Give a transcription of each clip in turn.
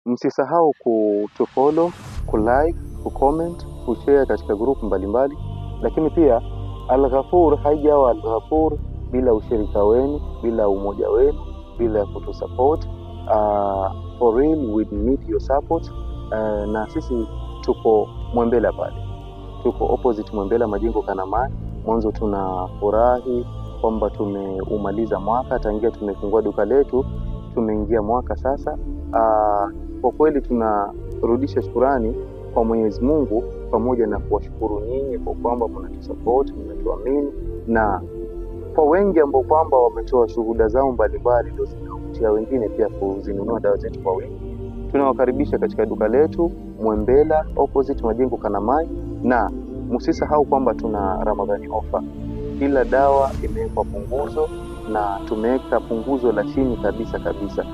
Msisahau kutufollow, kulike, kucomment, kushare katika group mbalimbali, lakini pia Al-Ghafur haijawa Al-Ghafur bila ushirika wenu, bila umoja wenu, bila kutusupport. For real we need your support. Na sisi tuko Mwembela pale, tuko opposite Mwembela Majengo Kanamani. Mwanzo tunafurahi kwamba tumeumaliza mwaka, tangia tumefungua duka letu tumeingia mwaka sasa. Kwa kweli tunarudisha shukurani kwa Mwenyezi Mungu pamoja na kuwashukuru nyinyi kwa kwamba mnatusupport, mnatuamini, na kwa wengi ambao kwamba wametoa shuhuda zao mbalimbali ndio zinavutia wengine pia kuzinunua dawa zetu kwa wingi. Tunawakaribisha katika duka letu Mwembela opposite Majengo Kanamai, na msisahau kwamba tuna Ramadhani offer. Kila dawa imewekwa punguzo na tumeweka punguzo la chini kabisa kabisa,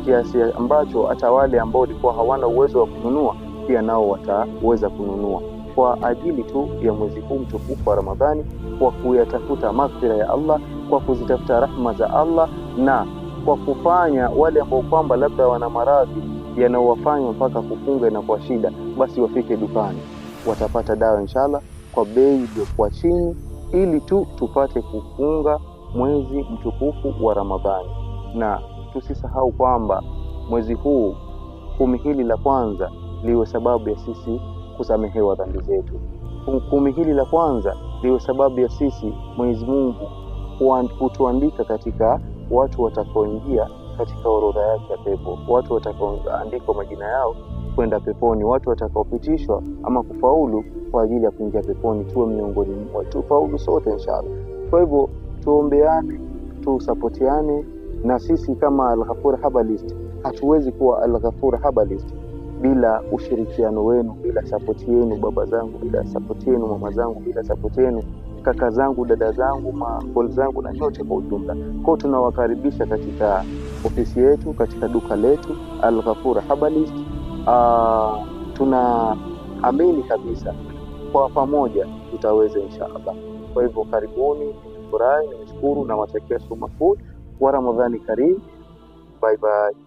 kiasi ambacho hata wale ambao walikuwa hawana uwezo wa kununua pia nao wataweza kununua kwa ajili tu ya mwezi huu mtukufu wa Ramadhani, kwa kuyatafuta maghfira ya Allah, kwa kuzitafuta rahma za Allah, na kwa kufanya wale ambao kwamba labda wana maradhi yanayowafanya mpaka kufunga na kwa shida, basi wafike dukani watapata dawa inshallah kwa bei iliyokuwa chini, ili tu tupate kufunga mwezi mtukufu wa Ramadhani. Na tusisahau kwamba mwezi huu, kumi hili la kwanza, liwe sababu ya sisi kusamehewa dhambi zetu. Kumi hili la kwanza liwe sababu ya sisi Mwenyezi Mungu kutuandika katika watu watakaoingia katika orodha yake ya pepo, watu watakaoandikwa majina yao kwenda peponi, watu watakaopitishwa ama kufaulu kwa ajili ya kuingia peponi, tuwe miongoni mwa tufaulu sote inshallah. Kwa hivyo tuombeane, tusapotiane, na sisi kama Al-Ghafur Herbalist hatuwezi kuwa Al-Ghafur Herbalist bila ushirikiano wenu, bila sapoti yenu baba zangu, bila sapoti yenu mama zangu, bila sapoti yenu kaka zangu, dada zangu, mankol zangu na nyote kwa ujumla. Kwa tunawakaribisha katika ofisi yetu, katika duka letu Al-Ghafur Herbalist. Tunaamini kabisa kwa pamoja tutaweza inshallah. Kwa hivyo karibuni, nimefurahi, nimeshukuru na watakia suma food wa Ramadhani karim. Bye bye.